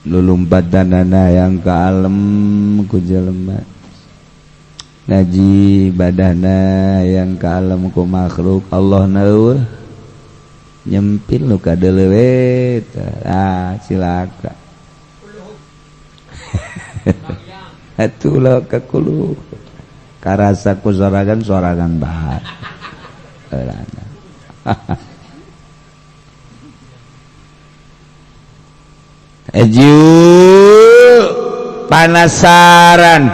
Lulumpatanana yang ka alem ku jelema, ngaji badana yang ka alem ku makhluk, Allah na euweuh, nyempil nu kadeuleu we. Ah, cilaka atuh lah kakulu karasa ku sorangan sorangan bae. Eju panasaran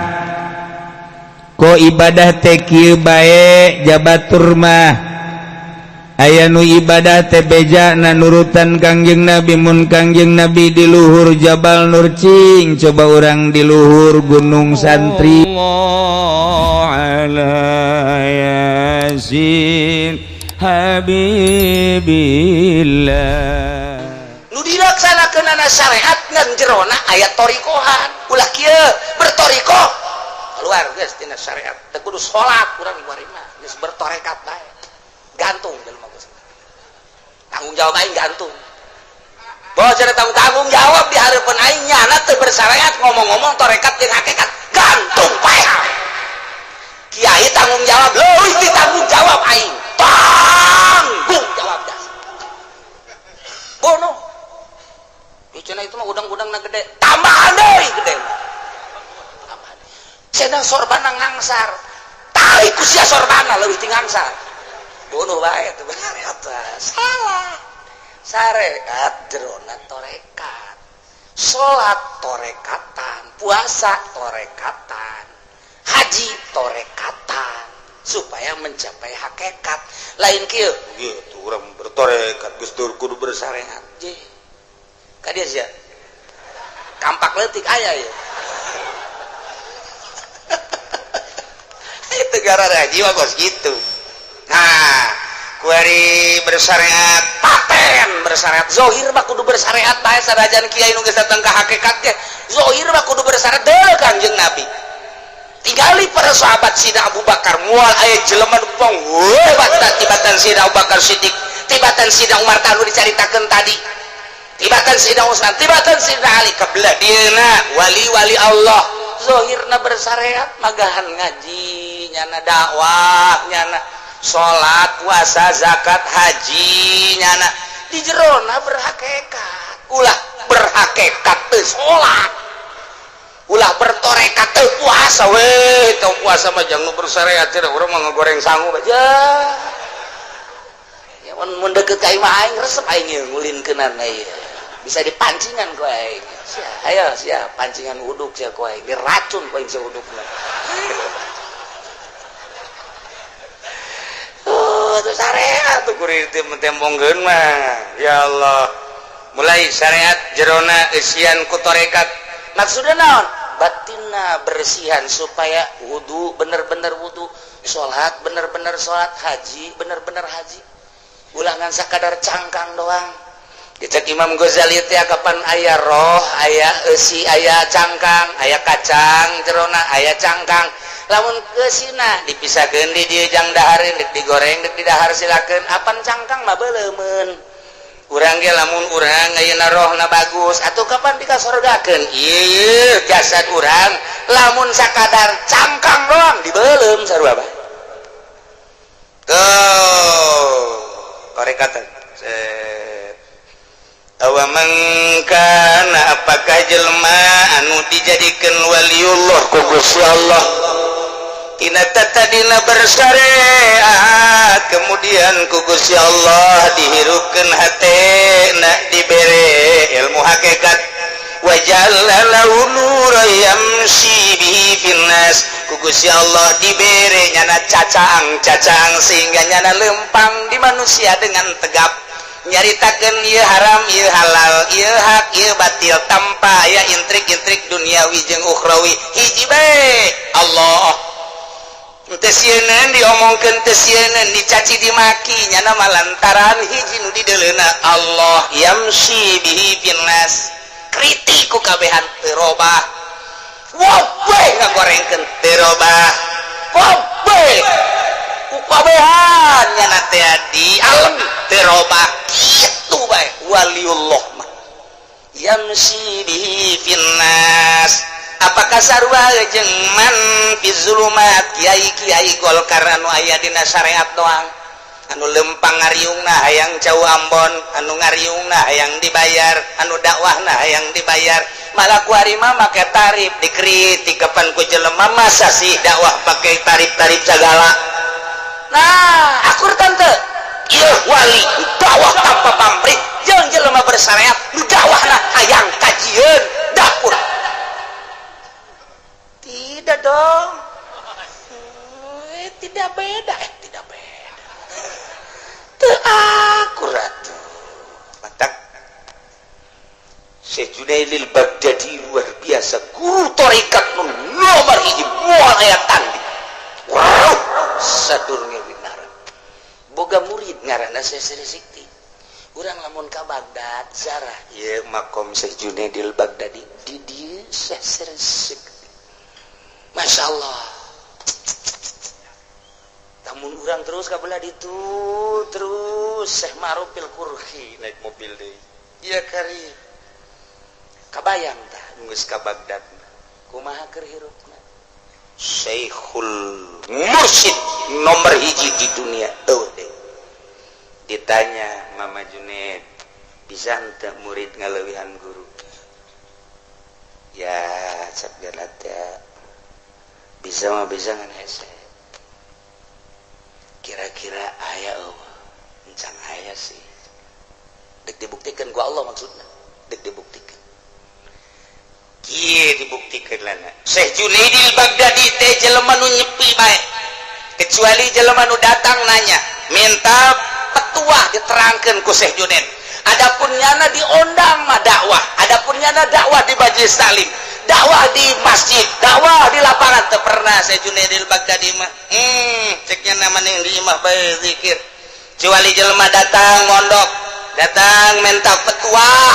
ko ibadah teh kieu bae, jabatur mah aya nu ibadah teh beja na nurutan Kangjeng Nabi. Mun Kangjeng Nabi di luhur Jabal Nur, cing coba urang di luhur Gunung Santri. Ala Yasin Habibillah. Nu dilaksanakeun syariat ngan jerona aya torikohan. Ulah kieu bertoriko keluar geus tina syariat, teu kudu salat urang kuari mah, geus bertorekat bae. Gantung jelema geus tanggung jawab aing, gantung bawa cara tanggung tanggung jawab di hareupeun aing. Nyana teu bersyariat, ngomong-ngomong torekat jeung hakikat, gantung bae. Kiai tanggung jawab leuwih di tanggung jawab aing, tanggung jawab dah bono. Cenah itu mah udang-udang na gede, tambahan deui gede. Tambahan. Cenah sorbana ngangsar. Tarik ku sia sorbana leuwih ti ngangsar. Bunuh bae teu bener eta. Salah. Syariat jerona torekat. Salat torekatan, puasa torekatan, haji torekatan supaya mencapai hakikat. Lain kieu, gitu urang bertorekat geus kudu bersyariat. Je. Ka dia sia. Kampak leutik aya ya. Itu gara haji mah kos gitu. Nah, kuari bersyariat paten bersyariat zohir mah kudu bersyariat bae, sanajan kiai nu geus datang ka hakikat ge zohir mah kudu bersyariat deuleu Kangjeng Nabi. Tinggali para sahabat Sina Abu Bakar, moal aya jelema nu hebat tibatan Sina Abu Bakar Siddiq, tibatan Sina Umar tanu dicaritakeun tadi, tibatan Sina Utsman, tibatan Sina Ali, kebelah dieuna wali-wali Allah zohirna bersyariat, magahan ngaji nyana, dakwah nyana, salat, puasa, zakat, haji nyana, di jerona berhakikat. Ulah berhakikat teu salat, ulah bertorekat teu puasa we. Teu puasa mah jangan bersyariat, cenah urang mah ngagoreng sangu aja ya. Mun deket ka imah aing, resep aing ieu ngulinkeunana ieu, bisa dipancingan ku aing. Sia, ayo sia pancingan uduk sia ku aing, diracun ku aing sia udukna. Oh, tuh syariat tuh kuring tembongkeun mah. Ya Allah, mulai syariat jerona eusian ku torekat. Maksudnya naon? Batinna bersihan supaya wudu bener-bener wudu, salat bener-bener salat, haji bener-bener haji, ulangan sakadar cangkang doang. Dicek Imam Ghazali teh kapan aya roh, aya eusi, aya cangkang, aya kacang jerona, aya cangkang. Lamun keusina dipisahkeun di dieu jang dahareun, dek digoreng dek didahar silakeun, apan cangkang mah beuleumeun. Urang ge lamun urang ayeuna rohna bagus atuh kapan dikasorgakeun ieu jasad urang, lamun sakadar cangkang doang dibeuleum sarua bae. Tuh tarekatan. Awaman kana, apakah jelema anu dijadikan waliullah ku Gusti Allah tina tadina bersyariat, kemudian ku Gusti Allah dihirupkeun hatena, dibere ilmu hakikat, wajalla lahu nuran yamshi bihi finnas, ku Gusti Allah dibere nyana cacang-cacang sehingga nyana lempang di manusia dengan tegap, nyaritakeun ieu haram, ieu halal, ieu hak, ieu batil, tanpa aya intrik-intrik duniawi jeung ukhrawi. Hiji bae Allah, teu sieun diomongkeun, teu sieun dicaci dimaki, nyana mah lantaran hiji nu dideuleuna Allah. Yamshi bihi finnas, kritik ku kabehan teu robah, wabeh ngagorengkeun teu robah, wabeh ku kabehan nyana teh di alam teu robah. Kitu bae waliullah mah. Yamsi bihi finnas, apakah sarua jeung man fi zulumat, kiai-kiai Golkar anu aya dina syariat doang, anu lempang ngariungna hayang cau Ambon, anu ngariungna hayang dibayar, anu dakwahna hayang dibayar, malah kuari mah make tarif, dikritik kapan ku jelema, masa sih dakwah pakai tarif-tarif segala. Nah, akur tante? Iya, wali dakwah tanpa pamrih jeung jelema bersyariat nu dakwahna hayang kajieun dapur, tidak dong? Tidak beda, tidak beda. Teu akur atuh. Matak Syekh Junaidil Baghdadi luar biasa, guru tarekat nu nomor hiji, moal aya tanding. Wow, sadurunge winara boga murid ngaranna Syekh Sri Sikti. Urang lamun ka Baghdad zarah ieu makom Syekh Junaidil Baghdadi, di dieu Syekh Sri Sikti. Masya Allah, lamun urang terus ka belah ditu terus Syekh Ma'rufil Kurhi, naik mobil deui. Iya, kari kabayang tah geus ka Baghdad kumaha keur hirupna Syekhul Mursyid nomor hiji di dunia, eueuh deui. Ditanya Mama Junaid, bisa henteu murid ngaleuwihan guru? Ya, cek teh bisa mah bisa, ngan hese. Kira-kira aya eueuh? Encan aya sih, dek dibuktikan ku Allah, maksudna dek dibuktikan. Kieu dibuktikan lana. Syekh Junaidil Baghdadi teh jelema nu nyepi bae, kecuali jelema nu datang nanya, minta petuah, diterangkan ku Syekh Junaid. Adapun nyana diondang mah dakwah, adapun nyana dakwah di majelis taklim, dakwah di masjid, dakwah di lapangan, teu pernah Syekh Junaidil Baghdadi mah. Ceknya namanya yang di imah bae zikir, kecuali jelema datang mondok, datang minta petuah,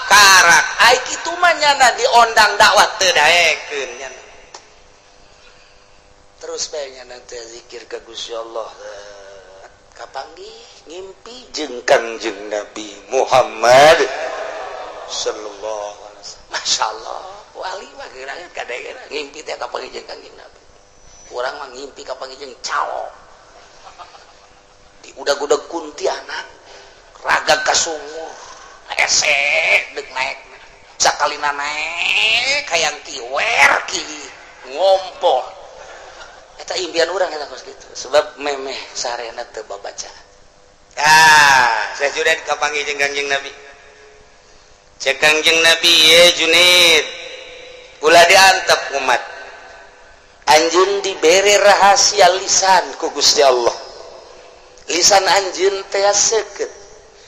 karak ai kitu mah nyana diondang dakwah teu daekeun nyana. Terus bae nyana teh zikir ka Gusti Allah, kapanggih ngimpi jeung Kangjeng Nabi Muhammad sallallahu alaihi wasallam. Masya Allah, wali mah geura kadang ngimpi teh kapanggih jeung Kangjeng Nabi. Urang mah ngimpi kapanggih jeung calo di udag-udag kuntianak, ragag ka sumur, hese dek naek, sakalina naek hayang kiwer ki ngompol. Eta impian urang eta kos kitu, sebab memeh sarena teu babaca. Ah, saya sudah kapanggih jeung Kangjeng Nabi. Cek Kangjeng Nabi, "Ye Junaid, ulah diantep umat. Anjeun dibere rahasia lisan ku Gusti Allah. Lisan anjeun teh seukeut.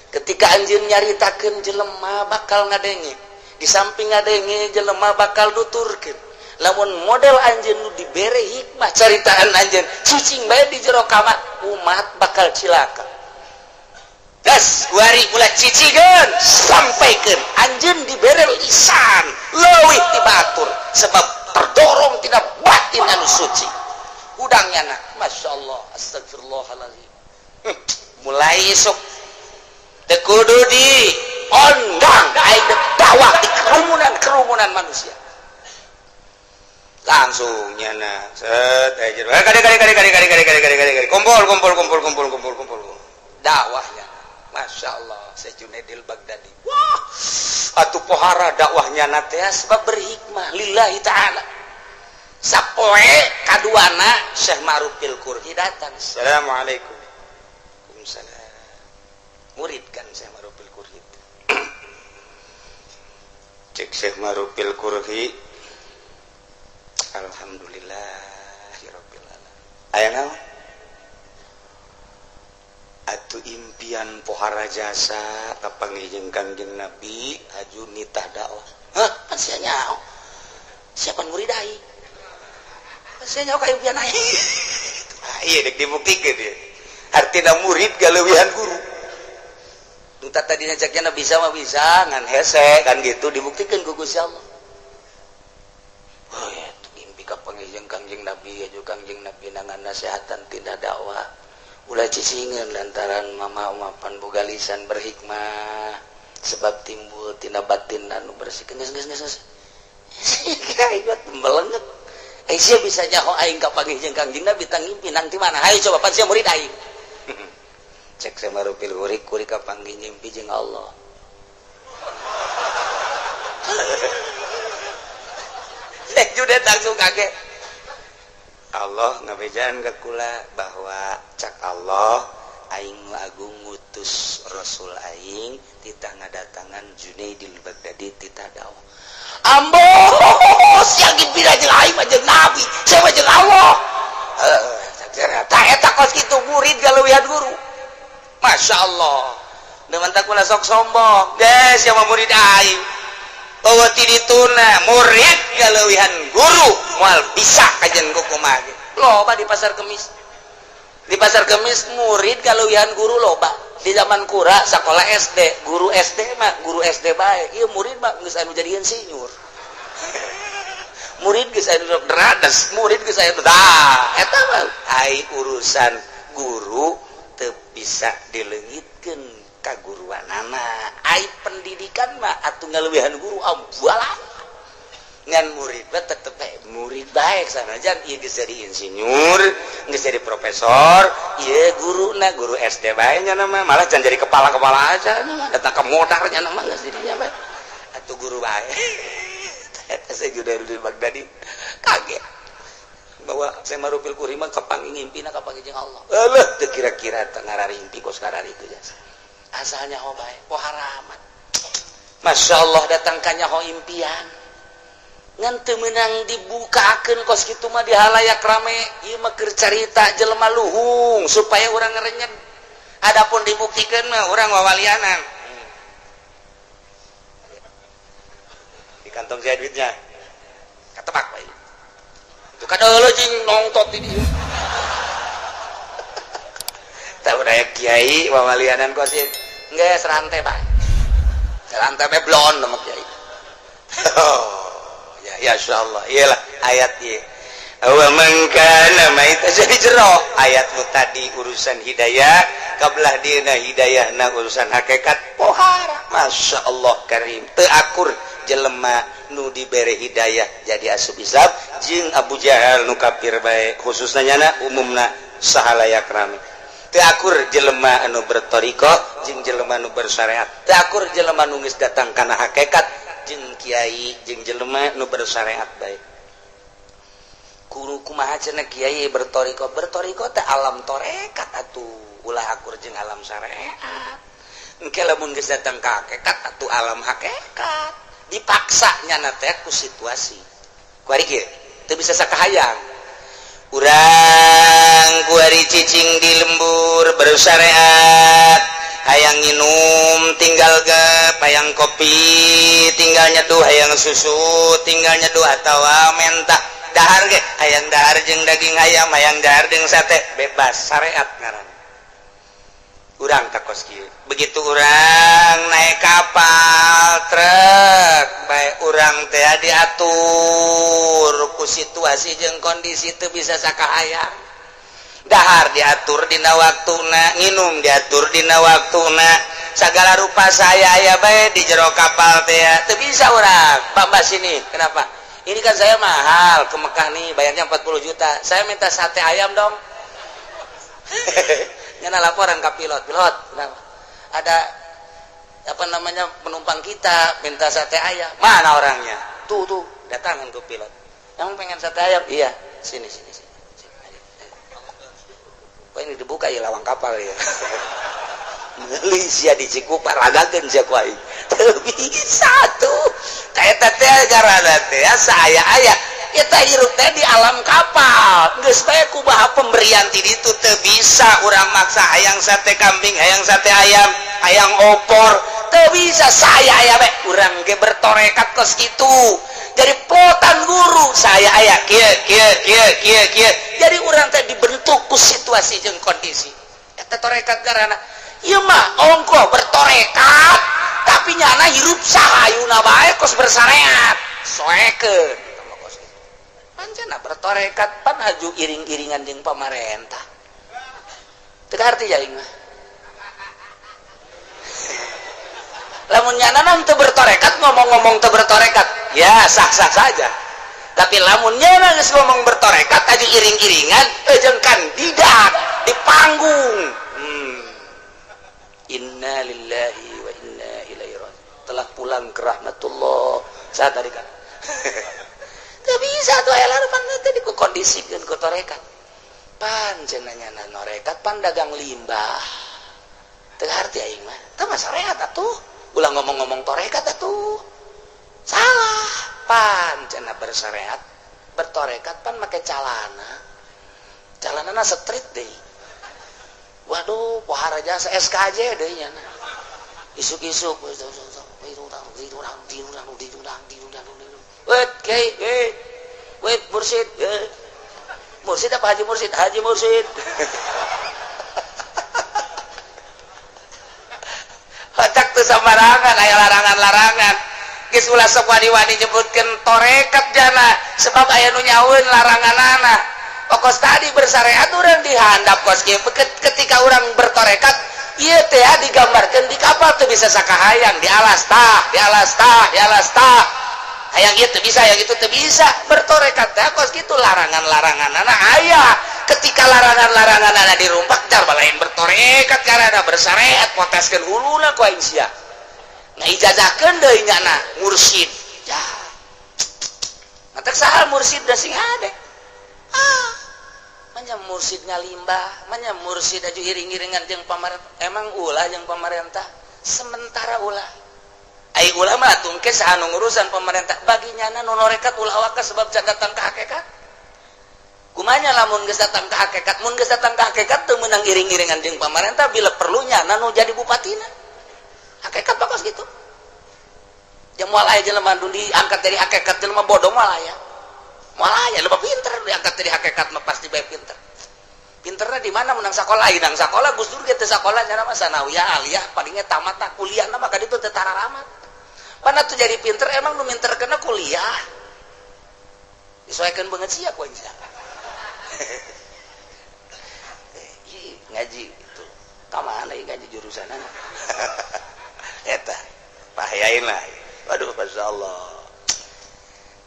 Ketika anjeun nyaritakeun, jelema bakal ngadenge. Di samping ngadenge, jelema bakal nuturkeun. Lamun model anjeun nu dibere hikmah caritaan anjeun cicing bae di jero kamar, umat bakal cilaka. Gas kuari ulah cicigeun, sampaikan. Anjeun dibere lisan leuwih ti batur sebab terdorong tina batin anu suci." Hudangnya nak, Masya Allah, astagfirullahaladzim. Mulai esok teu kudu di ondang aing dakwah di kerumunan-kerumunan manusia. Langsung nyana set aja, kade kade kade kade kade kade kade kade kade kade, kumpul kumpul kumpul kumpul kumpul kumpul, dakwahnya. Masya Allah, Syekh Junaidil Baghdadi, wah atuh pohara dakwahnya teh sebab berhikmah lillahi ta'ala. Sapoe kaduana Syekh Ma'rufil Kurhi datang. Assalamualaikum. Waalaikumsalam. Murid kan Syekh Ma'rufil Kurhi. Cek Syekh Ma'rufil Kurhi, "Alhamdulillah ya rabbil alamin. Aya naon?" "Atuh impian pohara jasa kapanggih jeung Kangjeng Nabi, aju nitah dakwah." "Hah, kan sia nyaho. Siapa murid aing? Sia nyaho ka impian aing." Ah, iya dek dibuktikeun dia. Artina murid galeuwihan guru. Nu tadina ceknya bisa mah bisa, ngan hese kan gitu, dibuktikan ku Gusti Allah. Oh ya, impi kapanggih jeung Kangjeng Nabi, aju Kangjeng Nabi nangan nasehatan tindak dakwah. Ulah cicingeun lantaran mama mapan boga lisan berhikmah. Sebab timbul tina batin anu bersih. Geus geus geus. Kayak membelenget. Sia bisa nyaho aing kapanggih jeung Kangjeng Nabi tang ngimpi nang ti mana? Hayo coba pan sia murid aing. Cek Samarupil kurik-kurik kapanggih ngimpi jeung Allah. Cek Junet langsung kaget. Allah ngabejaan ka kula bahwa cak Allah aing nu agung ngutus Rasul aing titah ngadatangan Junaidil Baghdadi titah dakwah. Ambos yang ngimpi jeung aing mah jeung Nabi, sia mah jeung Allah. Tah eta kos kitu murid galeuwihan guru. Masya Allah. Demen tak kula sok sombong. Des sia mah murid aing. Eueuh ti dituna murid galeuwihan guru moal bisa kajen kumaha ge. Loba di pasar kemis. Di pasar kemis murid galeuwihan guru loba. Di zaman kura sekolah SD, guru SD mah guru SD bae. Ieu murid mah geus anu jadi insinyur. Murid geus anu derades, murid geus anu tah eta mah ai urusan guru teu bisa dileungitkeun kaguruanana. Ai pendidikan mah atuh ngaleuwihan guru ambualan. Ngan murid mah tetep bae murid bae sanajan ieu geus jadi insinyur, geus jadi profesor, ieu guruna guru SD bae nya mah malah can jadi kepala-kepala aja datang ke modarnya mah geus jadinya bae. Atuh guru bae. Eta saya Junaidil Baghdadi kaget bahwa saya Marupil Kurima kapanggih ngimpina kapanggih jeung Allah. Eueuh teu kira-kira teu ngararimpi kos kararitu jasa. Asalnya ho bae poharaman. Masya Allah datang ka nyaho impian. Ngan teu meunang dibukakeun kos kitu mah di halayak rame. Ieu mah keur carita jelema luhung supaya urang ngerenyeg. Adapun dibuktikeun mah urang wawalianan. Di kantong saya duitnya. Katebak bae. Itu kada jeung nongtot di dieu. Tahu daya kiai wawalianan kos ieu. Geus rantai bae. Rantai bae blon sama kiai. Ya, ya insyaallah. Iyalah ayat ieu. Wa man kana maita jadi jero ayatmu tadi urusan hidayah kabelah dina hidayahna urusan hakikat pohara. Masya Allah karim teu akur jelema nu dibere hidayah jadi asup Islam jeung Abu Jahal nu kafir bae khususna nyana umumna sahalayak rame. Teu akur jelema anu berthariqah jeung jelema nu bersyariat. Teu akur jelema nu geus datang kana hakikat jeung kiai jeung jelema nu bersyariat bae. Kudu kumaha cenah kiai berthariqah berthariqah teh alam tarekat atuh ulah akur jeung alam syariat. Engke lamun geus datang ka hakikat atuh alam hakikat dipaksa nyana teh ku situasi. Kuari kieu teu bisa sakahayang. Urang kuari cicing di lembur bersyariat, hayang nginum tinggal gep, hayang kopi tinggal nyeduh, hayang susu tinggal nyeduh atawa mentah dahar ge hayang dahar jeung daging ayam, hayang dahar jeung sate, bebas syariat ngaran. Urang takos kieu. Begitu urang naik kapal truk bae urang teh diatur ku situasi jeung kondisi teu bisa sakahayang. Dahar diatur dina waktuna, nginum diatur dina waktuna, sagala rupa saya aya bae di jero kapal teh teu bisa urang. Pak Mbak sini, kenapa? Ini kan saya mahal ke Mekah nih, bayarnya 40 juta. Saya minta sate ayam dong. Nyana laporan ke pilot, pilot, kenapa? Ada apa namanya penumpang kita minta sate ayam. Mana orangnya? Tuh tuh, datangan ke pilot. Emang pengen sate ayam? Iya, sini sini sini. Wah ini dibuka ya lawang kapal ya. Malaysia di Cikupa ragakeun sia ku aing. Teu bisa tuh. Eta teh garana teh saya aya. Kita hirup teh di alam kapal. Geus bae kumaha pemberian ti ditu teu bisa urang maksa hayang sate kambing, hayang sate ayam, hayang opor, teu bisa saya aya bae. Urang ge bertorekat kos kitu. Jadi plotan guru saya aya kieu kieu kieu kieu kieu. Jadi urang teh dibentuk ku situasi jeung kondisi. Eta torekat garana. Ieu mah ongkoh bertorekat tapi nyana hirup sahayuna bae kos bersyariat. Soekeun kos kitu. Pancena bertorekat pan haju iring-iringan jeung pamarentah. Teu kaharti aing mah. Lamun nyana teu bertorekat, ngomong-ngomong teu bertorekat ya sah-sah saja, tapi lamun nyana geus ngomong bertorekat aja iring-iringan jeung kandidat di panggung. Inna lillahi wa inna ilaihi raji'un, telah pulang ke rahmatullah. Saya tadi kan teu bisa tuh, aya larupan teh dikondisikeun ku torekat. Pan cenah nyana norekat pan dagang limbah, teu harti aing mah, teu mah syariat atuh, ulah ngomong-ngomong torekat atuh, salah. Pan cenah bersyariat bertorekat pan make calana, calanana street deh. Waduh, pohara jasa SKJ deh nyana isuk-isuk. Wait, kiai, wait, wait, mursid, eh. Mursid apa haji mursid? Haji mursid. Kocak tuh sembarangan, aya larangan-larangan. Geus ulah sok wani-wani nyebutkeun torekat jana, sebab aya nu nyaweun laranganana. Pokos tadi bersyariat urang dihandap kos kieu, ketika urang bertorekat ieu teh digambarkeun di kapal teu bisa sakahayang, di alas tah, di alas tah, di alas tah. Hayang ieu teu bisa, hayang itu teu bisa. Bertorekat teh kos kitu, larangan-laranganana aya. Ketika larangan-laranganana dirumpak, jar lain bertorekat karena bersyariat, poteskeun huluna ku aing sia. Ngaijazahkeun deui nyana mursyid. Ya. Matak saha mursyid da sing hade. Ah. Manya mursyid ngalimbah, manya mursyid aju iring-iringan jeung pamarentah. Emang ulah jeung pamarentah? Sementara ulah. Ai ulah mah tungke saha nu ngurusan pemerintah, bagi nyana nu norekat ulah waka sebab can datang ka hakikat. Kumanya lamun geus datang ka hakikat, mun geus datang ka hakikat teu meunang iring-iringan jeung pamarentah, bila perlu nyana nu jadi bupatina. Hakikat bagus gitu. Jeung moal aya jelema nu diangkat dari hakikat, jelema bodoh moal aya. Moal aya lebih pinter diangkat dari hakikat mah, pasti bae pinter. Pinterna di mana? Menang sekolah, nang sekolah Gus Dur ge teu sakola nyana mah, sanawiyah aliyah palingnya tamat tak kuliah mah ka ditu teu tararamat. Mana tuh jadi pinter, emang nu minter kena kuliah. Disesuaikan banget sia ku aing sia. Ngaji itu. Ka mana ieu ngaji jurusanana? Eta bahayain lah. Waduh, masya Allah.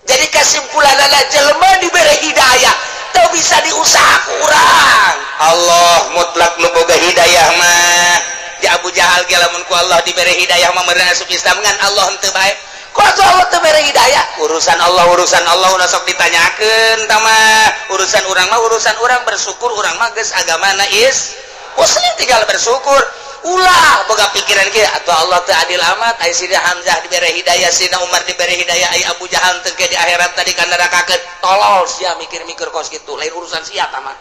Jadi kesimpulan adalah jelema diberi hidayah teu bisa diusaha kurang. Allah mutlak nu boga hidayah mah. Di Abu Jahal ge lamun ku Allah diberi hidayah mah meureun asup Islam, ngan Allah henteu bae. Kok atuh Allah teu bere hidayah? Urusan Allah, urusan Allah ulah sok ditanyakeun tah mah. Urusan urang mah urusan urang, bersyukur urang mah geus agamana is muslim, tinggal bersyukur. Ulah boga pikiran kieu, atau Allah teu adil amat, ai Sina Hamzah dibere hidayah, Sina Umar dibere hidayah, ai Abu Jahal teu di akhirat tadi ka nerakakeun. Tolol sia mikir-mikir kos kitu, lain urusan sia tah mah.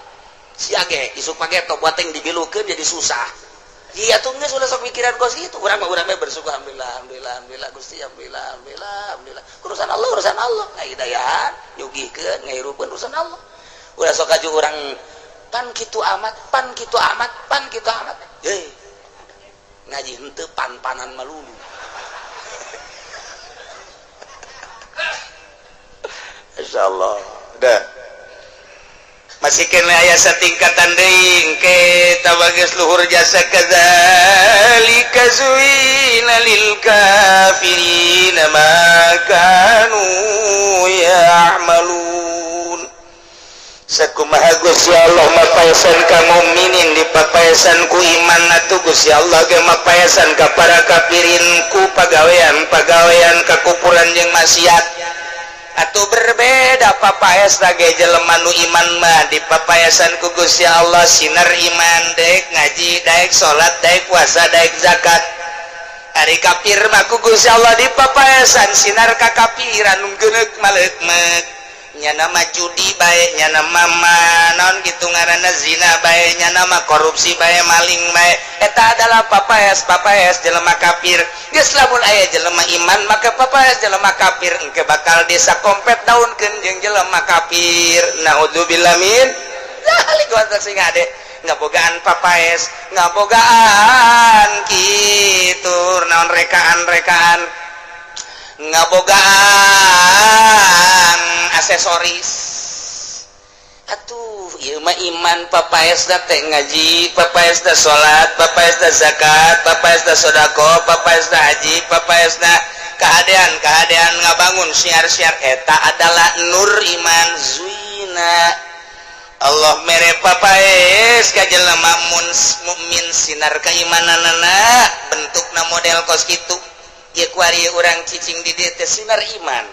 Sia ge isuk pake buat yang dibilukeun jadi susah. Iya tuh geus ulah sok pikiran kos kitu. Urang mah urang mah bersyukur, alhamdulillah, alhamdulillah, alhamdulillah Gusti, alhamdulillah, alhamdulillah, alhamdulillah. Urusan Allah, urusan Allah. Ngahidayahan, nyugihkeun, ngahirupkeun urusan Allah. Ulah sok aju urang pan kitu amat, pan kitu amat, pan kitu amat. Heuh. Ngaji henteu pan-panan melulu. Insyaallah. Dah. Masih kena aya satingkatan deui engke tabageus luhur jasa. Kadzalika zuina lil kafirina ma kanu ya'malun. Sakumaha Gusti Allah mapaesan ka mukminin dipapaesan ku iman, atuh Gusti Allah ge mapaesan ka para kafirin ku pagawean-pagawean kakupuran jeung maksiat. Atuh berbeda papaes ge jelema nu iman mah dipapaesan ku Gusti Allah sinar iman, daek ngaji, daek salat, daek puasa, daek zakat. Ari kafir mah ku Gusti Allah dipapaesan sinar kakafiran nu geuneuk maleukmeuk, nya nama judi bae, nya nama naon gitu ngaranna zina bae, nya nama korupsi bae, maling bae. Eta adalah papaes papaes jelema kafir. Geus lamun aya jelema iman maka papaes jelema kafir engke bakal desa kompet daunkeun jeung jelema kafir. Naudzubillah min dzalik. Wa sing ade ngabogaan papaes, ngabogaan kitu naon rekaan-rekaan, ngabogaan aksesoris. Atuh ieu mah iman papaesna teh ngaji, papaesna salat, papaesna zakat, papaesna sedekah, papaesna haji, papaesna keadaan keadaan ngabangun syiar-syiar eta adalah nur iman zuina. Allah mere papaes ka jelema mukmin sinar keimananana bentukna model kos kitu. Ieu kuari urang cicing di dieu teh sinar iman.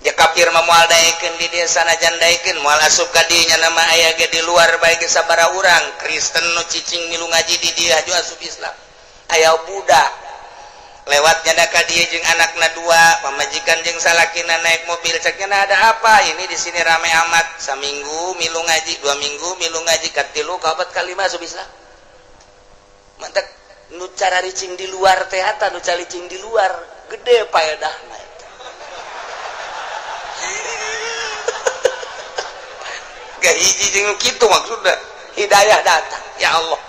Ya kafir mah moal daekeun di dieu sanajan daekeun moal asup ka dieu nya nama aya ge di luar bae ge sabaraha urang Kristen nu cicing milu ngaji di dieu haju asup Islam. Aya Buddha lewat nyana ka dieu jeung anakna dua, pamajikan jeung salakina naik mobil, cek nyana ada apa ini di sini rame amat. Saminggu milu ngaji, 2 minggu milu ngaji, katilu, kaopat, kalima asup Islam. Mantap nu cara cicing di luar teh eta nu cicing di luar gede paedahna eta. Gak hiji jeung kitu maksudna hidayah datang ya Allah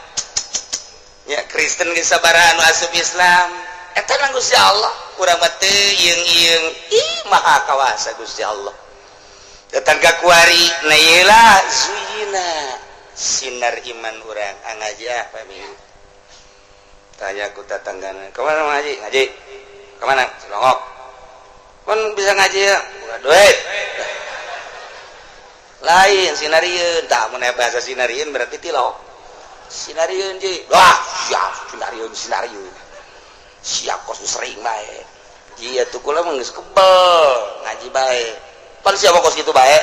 ya. Kristen geus sabaraha anu asup Islam eta nang Gusti Allah. Urang mah teu ieung-ieung, ih maha kawasa Gusti Allah. Datang ka kuari na ieu lah zuyina sinar iman urang. Ah, ngaji ah pamili tanya ku tatanggana, kemana ngaji? Ngaji kemana? Cilongok. Kan bisa ngaji ya bukan duit lain sinarieun tah. Mun bahasa sinarieun berarti tilok sinarieun ji. Wah siap sinarieun sinarieun siap kos sering bae. Iya tuh kula mah geus kebel ngaji bae pan siapa kos kitu bae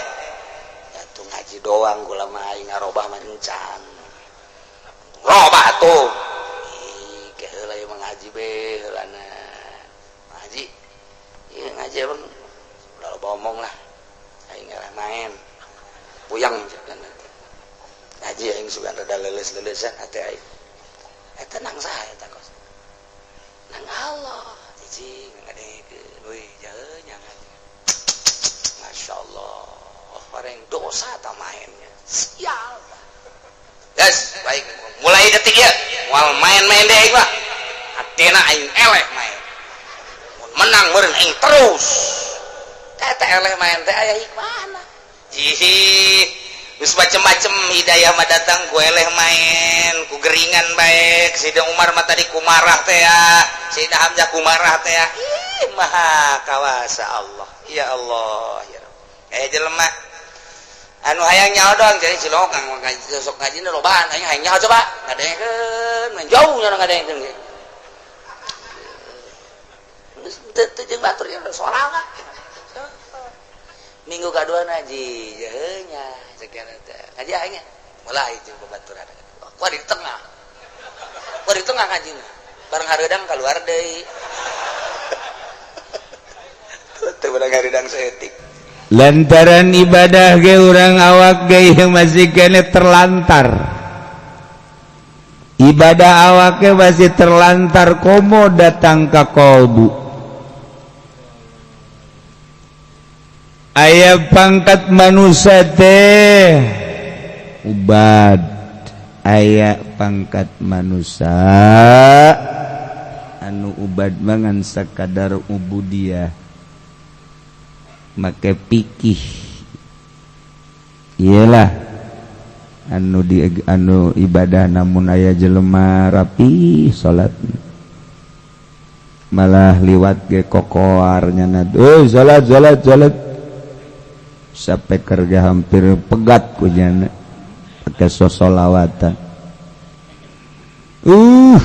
ya tuh ngaji doang kula mah aing ngarobah mah encan robah tuh. Ih ke heula ieu mah ngaji be heulana ngaji ieu ngaji emang udah loba omong lah aing ngarah main puyang ngaji aing sugan rada leuleus-leulesan hate aing eta nang saha eta kos nang Allah cicing ngadengekeun euy jauh nyangan. Masya Allah orang dosa tak mainnya sial. Yes, baik, mulai detik ya moal main-main deh aing mah hatena aing eleh main. Mun menang meureun aing terus teh eleh main teh aya hikmahna. Jihi geus macem-macem hidayah mah datang ku eleh main ku geringan baik. Sayyidina Umar mah tadi ku marah teh ya, Sayyidina Hamzah ku marah teh ya. Ih maha kawasa Allah ya Allah ya Rabb. Eh jelema anu hayang nyaho doang jadi cilok kang ngaji sok ngaji lobaan aing hayang nyaho coba ngadengekeun main jauh nya ngadengekeun geus teu teu jeung batur ya sorangan. Minggu kadua ngaji nya sekian teh ngaji aing mulai jeung babaturan kuat di tengah, kuat di tengah ngajina bareng hareudang keluar deui teu bareng hareudang saeutik. Lantaran ibadah ge urang awak ge masih kene terlantar ibadah, awaknya masih terlantar komo datang ke kolbu. Aya pangkat manusia teh ubad, aya pangkat manusia anu ubad mangan sakadar ubudiyah make pikih. Iyalah anu di anu ibadah namun aya jelema rapi salat malah liwat ge kokoar nyana euy salat salat salat sampai kerja hampir pegat ku nyana pakai sosolawatan.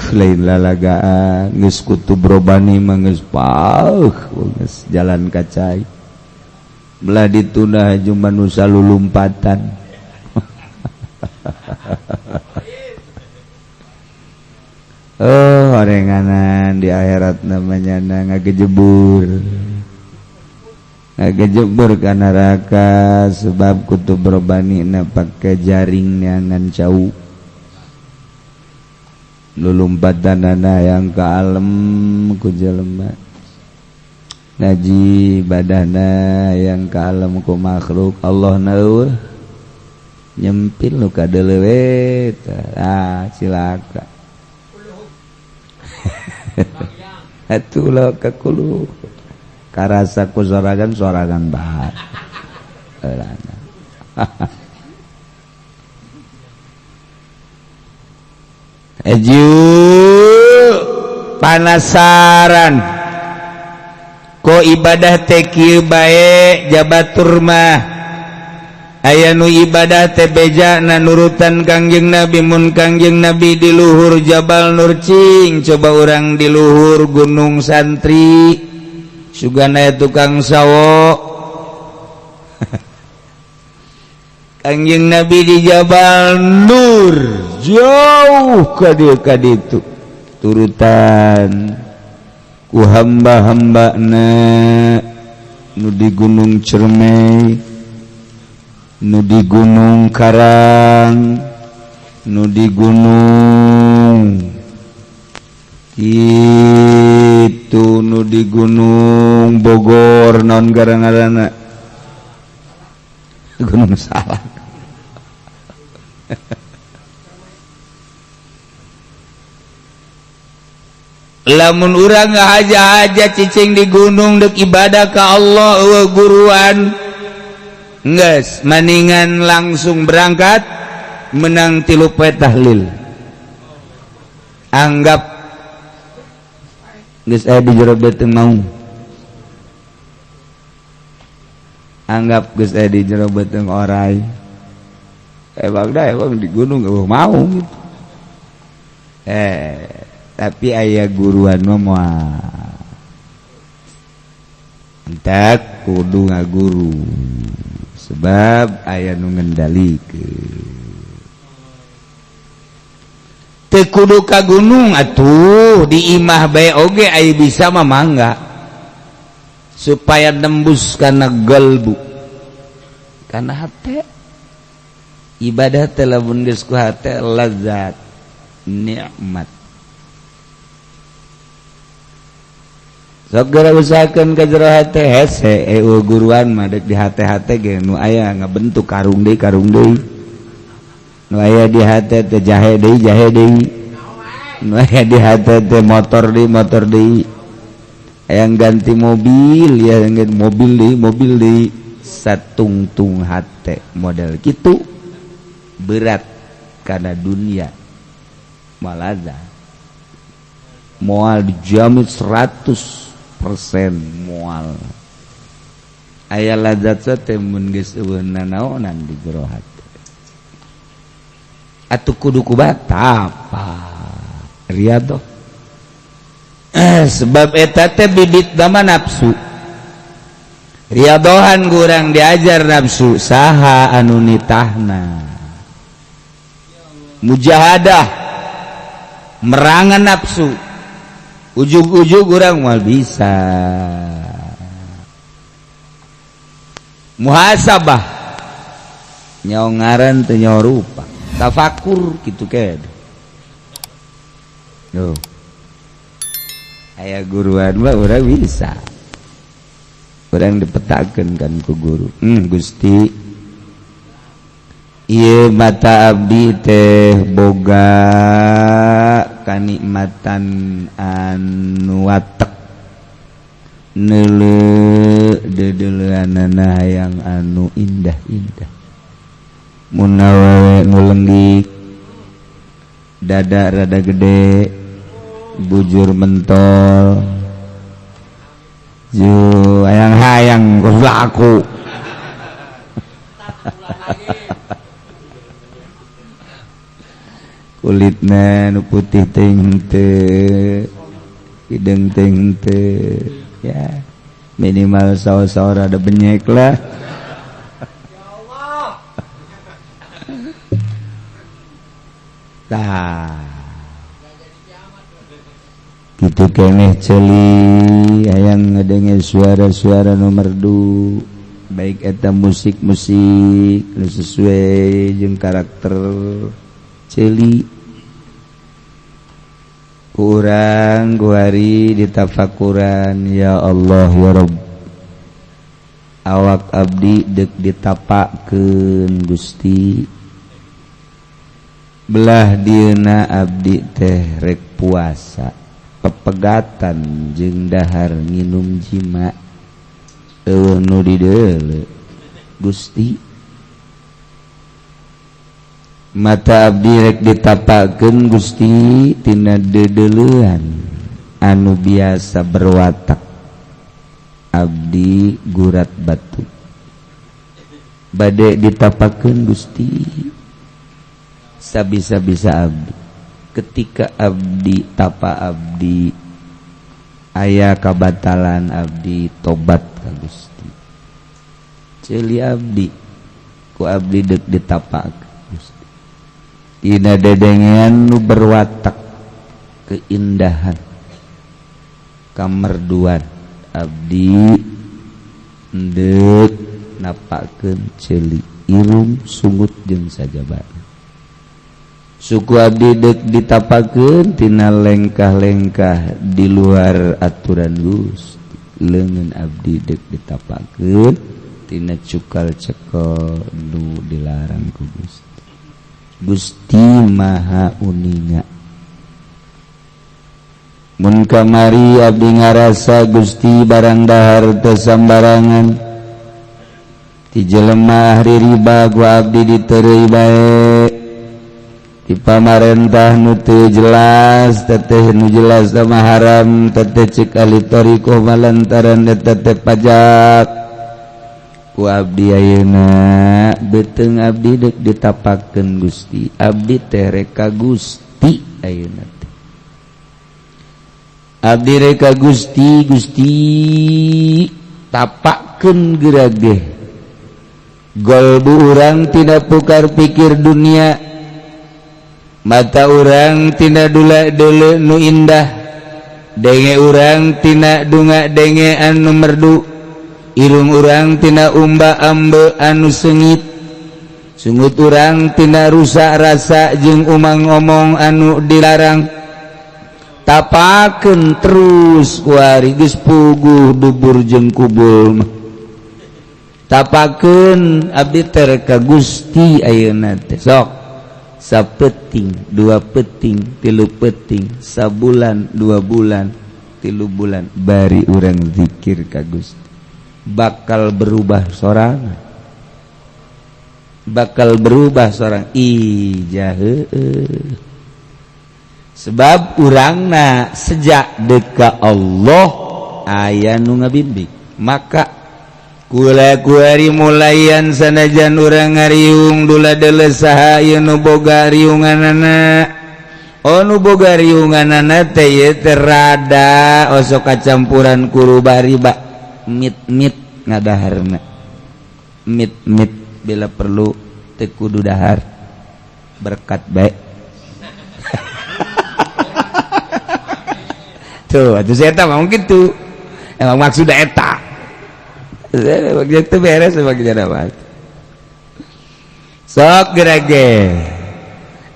Lain lalagaan geus kutub robani mah geus pauh geus jalan kacai belah ditunda haju manusia lulumpatan. Oh orenganan di akhirat namanya ngagejebur ngagejebur ka neraka sebab kutub robani na pake jaring neangan cau lulumpatanana yang ke alam ku jelema ngaji badana yang ke alam ku makhluk Allah naur nyempil nu kadelewe ah cilaka. Atuh kakulu karasa ku sorangan sorangan bae. Eju panasaran ko ibadah teh kieu bae jabatur mah aya nu ibadah teh bejana nurutan Kangjeng Nabi mun Kangjeng Nabi di luhur Jabal Nur cing coba urang di luhur Gunung Santri sugan aya tukang sawo. Kangjeng Nabi di Jabal Nur jauh ka dieu ka ditu turutan ku hamba-hambana nu di Gunung Cermai, nu di Gunung Karang, nu di Gunung itu, nu di Gunung Bogor naon gara-garana Gunung Salak. Lamun urang ngahaja-haja cicing di gunung dek ibadah ka Allah eueuh guruan geus maningan langsung berangkat menang 3 poe tahlil. Anggap geus aya di jero beuteung maung. Anggap geus aya di jero beuteung orai. Emang dah emang di gunung eueuh maung gitu. Tapi ayah guruan mah moal. Entak kudu ngaguru sebab aya nu ngendalikeun. Teu kudu ka gunung atuh di imah bae oge aya bisa mah mangga supaya nembus kana galbu kana hate. Ibadah teh lamun geus ku hate lazat nikmat. Sok geura usahakeun ka jero hate hese eueuh guruan mah deuk di hate-hate ge nu aya ngabentuk karung deui karung deui. Nu aya di hate teh jahe deui jahe deui. Nu aya di hate teh motor deui motor deui. Hayang ganti mobil ya ganti mobil deui satungtung hate model kitu berat karena dunia malaza. Moal dijamin 100% moal aya lazat teh mun geus eueuh nanaonan di jero hate. Atuh kudu ku batapa riyadhah. Sebab eta teh bibit dama nafsu. Riyadhohan kurang diajar nafsu saha anu nitahna. Mujahadah merangan nafsu ujug-ujug urang moal bisa. Muhasabah nyaho ngaran teu nyaho rupa, tafakur kitu ked. Tuh. Aya guruan mah urang bisa. Urang dipetakeun kan ku guru. Gusti ieu mata abdi teh boga kanikmatan anu watek neuleuh deudeuleunana hayang anu indah-indah mun awewe nu lenggik dada rada gede bujur mentol ju hayang-hayang kudu aku. Kulitna nu putih teuing henteu, hideung teuing henteu, ya minimal saur-saur ada benyek lah. Ya Allah. Tah. Kitu keneh ceuli hayang ngadenge suara-suara nu merdu, baik eta musik-musik nu sesuai jeung karakter ceuli. Kurang guari ditafakuran ya Allah ya Rabb awak abdi dek ditapakeun Gusti belah dieuna abdi teh rek puasa pepegatan jeung dahar nginum jima eueuh nu dideuleu Gusti Mata abdi rek ditapakeun Gusti tina dedeleuan anu biasa berwatak abdi gurat batu bade ditapakeun Gusti sabisa-bisa abdi. Ketika abdi tapa abdi aya kabatalan abdi tobat ka Gusti. Ceuli abdi ku abdi deuk ditapakeun Gusti tina dedengean nu berwatak keindahan kamerduan abdi deuk napakeun ceuli irung sungut jeung sajabana. Suku abdi deuk ditapakeun tina lengkah-lengkah di luar aturan Gusti. Leungeun abdi deuk ditapakeun tina cukal cekel nu dilarang ku Gusti. Gusti Maha Uninga. Mun kamari abdi ngarasa Gusti barang dahar teu sambarangan ti jelema ahli riba ku abdi diteureuy bae. Di pamarentah nu teu jelas teteh nu jelas sama haram teteh cek ahli thariqah malantaran eta teh pajak ku abdi ayeuna beuteung abdi deuk ditapakeun Gusti. Abdi teh rek ka Gusti ayeuna teh abdi rek ka Gusti. Gusti tapakeun geura ge golbu urang tina pukar pikir dunia, mata urang tina dula deuleu nu indah, denge urang tina dunga denge anu merdu, irung urang tina umba ambe anu sengit, sungut urang tina rusak rasa jeung umang omong anu dilarang. Tapakeun terus kuari geus puguh dubur jeung kubul mah. Tapakeun abdi teh ka Gusti ayeuna teh sok sapeting, dua peting, tilu peting, sabulan, 2 bulan, 3 bulan bari urang zikir ka Gusti bakal berubah sorangan, bakal berubah sorang. Ijah sebab urangna sejak deka Allah aya nu ngabimbing. Maka kula kuari mulayan sanajan urang ngariung dula deuleu saha ieu nu boga riunganana. Oh nu boga riunganana teh ieu teh rada osok kacampuran ku riba mit-mit ngadaharna, mit-mit bila perlu teu kudu dahar berkat bae. Tuh atuh saya eta mah kitu emang maksud eta itu beres sebagai sok gerage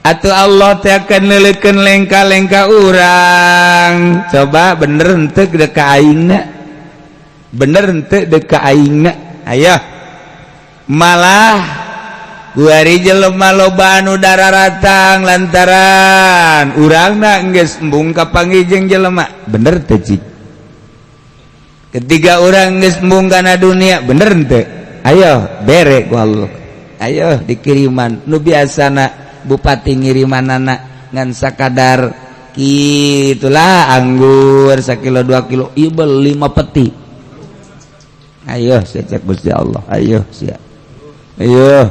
atau Allah teh akan leulekeun lengka-lengka urang. Coba bener henteu deuk ka aingna, bener henteu deuk ka aingna. Ayo malah kuari jelema loba anu dararatang lantaran urangna geus embung ka panggih jeung jelema, bener teu cik? Ketiga orang geus embung kana dunia, bener henteu? Ayo bere ku Allah, ayo dikiriman nu biasana bupati ngirimanana ngan sakadar kitulah anggur sakilo 2 kilo ibel 5 peti. Ayo sia cek Gusti Allah, ayo sia, ayo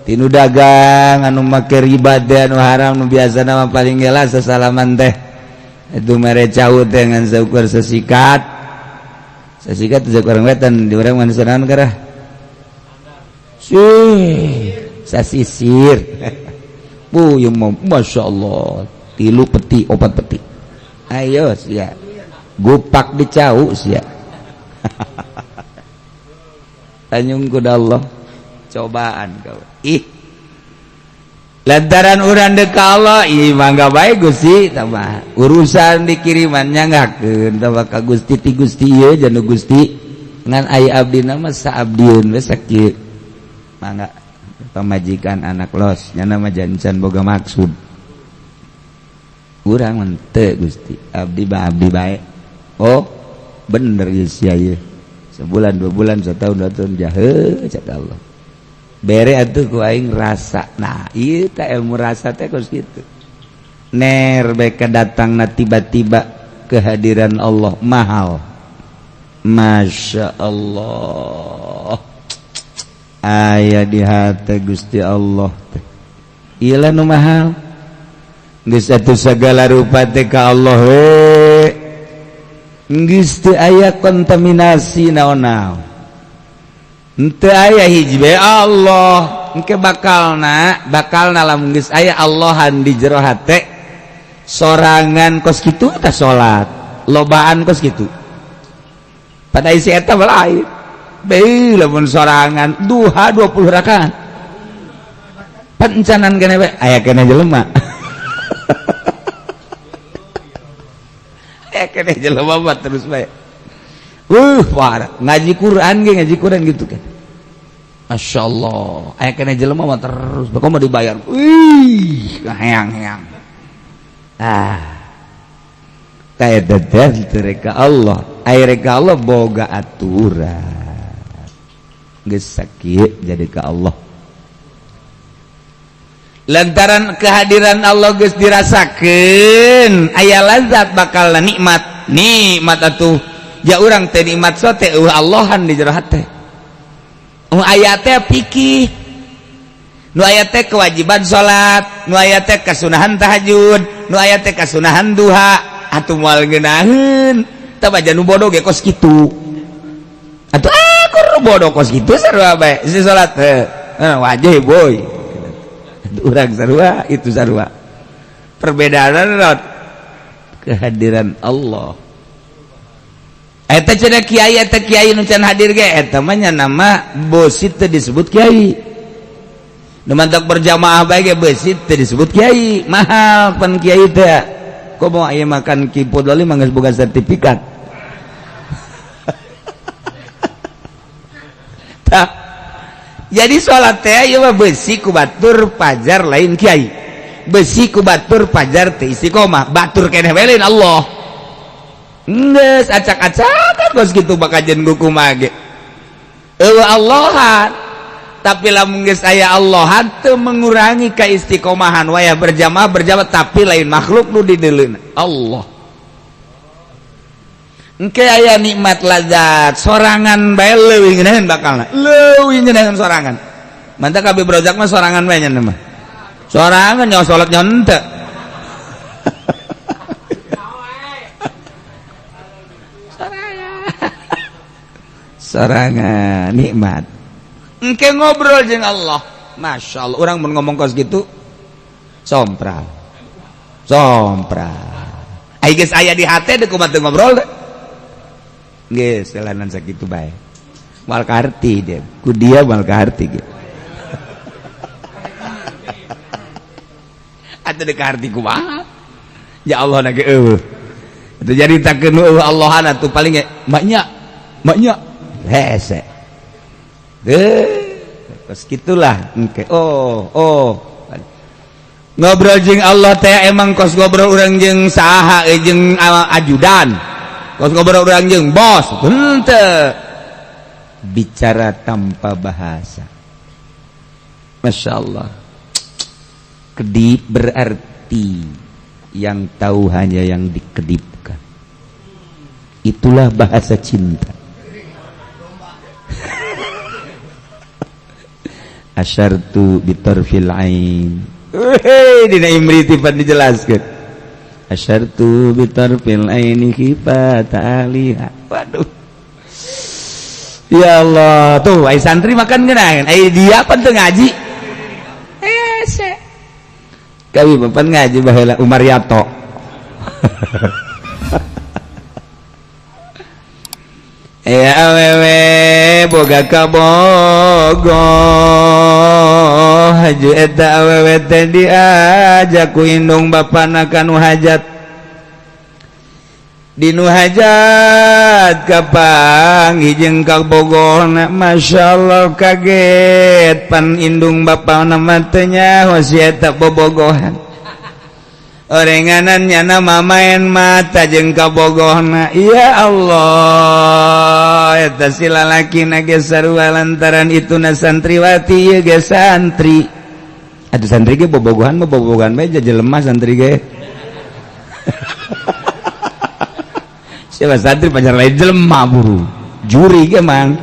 tinu dagang anu make riba teh anu haram nu biasana mah paling gela sasalaman teh itu mere cau teh ngan saukur sesikat sesikat teh urang wetan di urang manusia naon karah sih sasisir. Bu yang mau masya Allah 3 peti 4 peti ayo sia gupak dicau sia. Tanyung kuda Allah cobaan kau ih lantaran urang deuk ka Allah ih mangga bae Gusti tambah urusan dikiriman nyanggakeun tambah ka Gusti ti Gusti ieu janu Gusti ngan aya abdi mah saabdieun we sakieu mangga pamajikan anak los nyana mah jancan boga maksud urang mah teu Gusti abdi ba abdi bae. Oh bener ieu sia ieu sebulan 2 bulan setahun 2 tahun jahe cek Allah Bere atuh ku aing rasa. Nah, ieu teh ilmu rasa teh kos kitu. Ner beka datangna tiba-tiba kehadiran Allah mahal. Masya Allah. Aya di hati Gusti Allah teh. Ieu lah nu mahal. Geus atuh sagala rupa teh ka Allah we. Geus teu aya kontaminasi naon-naon. Henteu aya hiji bae Allah. Engke bakalna lamun geus aya Allahan di jero hate sorangan kos kitu tah salat, lobaan kos kitu. Pada isi eta lain. Bae lamun sorangan duha 20 rakaat. Pencanan kene bae aya kene jelema. Aya kene jelema mah terus bae. Parah. Ngaji Quran ge ngaji Quran gitu kan. Masya Allah. Aya kene jelema mah terus kok mau dibayar. Wih, hayang-hayang. Ah. Kayak teh reka Allah. Aya reka Allah boga aturan. Geus sakieu jadi ka Allah. Lantaran kehadiran Allah geus dirasakeun, aya lazat bakal nikmat. Nikmat atuh. Ja urang teh nikmat sote eueuh Allahan di jero hate. Nu aya teh fikih. Nu aya teh kewajiban salat, nu aya teh kasunahan tahajud, nu aya teh kasunahan duha, atuh moal ngeunaheun. Tah baja nu bodoh ge kos kitu. Atuh aku nu bodoh kos kitu sarua bae. Si salat heuh, wajib boy. Urang sarua itu sarua. Perbedaan kehadiran Allah. Eta cenah kiai, eta kiai nu can hadir ge eta mah nya nama bosit teu disebut kiai. Nu mantak berjamaah bae ge beusit teu disebut kiai. Mahal pan kiai teh. Komo aya makan Ki Podoli mah geus boga sertifikat. Tah. Jadi salat teh ieu mah beusi ku batur pajar lain kiai. Beusi ku batur pajar teh istiqomah, batur keneh bae lain Allah. Geus acak-acakan kos kitu bakal jeung kumaha ge. Eueuh Allahan, tapi lamun geus aya Allahan teu mengurangi kaistiqomahan wayah berjamaah berjamaah tapi lain makhluk nu dideuleuna Allah. Engke aya nikmat lazat sorangan bae leuwih ngeunaheun bakalna. Leuwih ngeunaheun sorangan. Mantap kabeh brojak mah sorangan bae nya mah. Sorangan nyawa salat nyawa henteu. Sorangan nikmat. Engke ngobrol jeung Allah. Masya Allah, orang mun ngomong kos gitu sompral. Sompral. Ai geus aya di hate deuk kumaha teu ngobrol deh. Geus jalanan sakitu bae. Moal kaharti dia. Ku dia moal kaharti gitu. Atuh deuk kaharti kumaha? Ya Allah na ge eueuh. Atuh jadi takeun eueuh Allahan atuh paling ge maknya maknya hese. Terus gitulah engke. Oh. Ngobrol jeung Allah teh emang kos ngobrol urang jeung saha jeung ajudan. Kos ngobrol urang jeung bos. Henteu. Bicara tanpa bahasa. Masya Allah. Kedip berarti yang tahu hanya yang dikedipkan. Itulah bahasa cinta. Asyartu bitarfil ain. Hei, dina Imriti pan dijelaskeun. Asyartu bitarfil aini khifata aliha. Waduh. Ya Allah, tuh ai santri makan ngeunaheun. Ai dia pan teu ngaji. Hese. Kami pan ngaji baheula Umar Yato. Ya awewe boga kabogo haju eta awewe teh diajak ku indung bapana ka nu hajat. Dinu hajat kapanggih jeung kabogona masyaallah kaget pan indung bapana mah teh nyaho si eta bobogohan. Orenganan nyana mamaen mata jeung kabogohna. Ya Allah, eta si lalakina ge sarua lantaran ituna santriwati ieu ge santri. Aduh santri ge bobogohan mah bobogohan bae jelema santri ge. Siapa santri pacar lain jelema buru. Juri ge mang.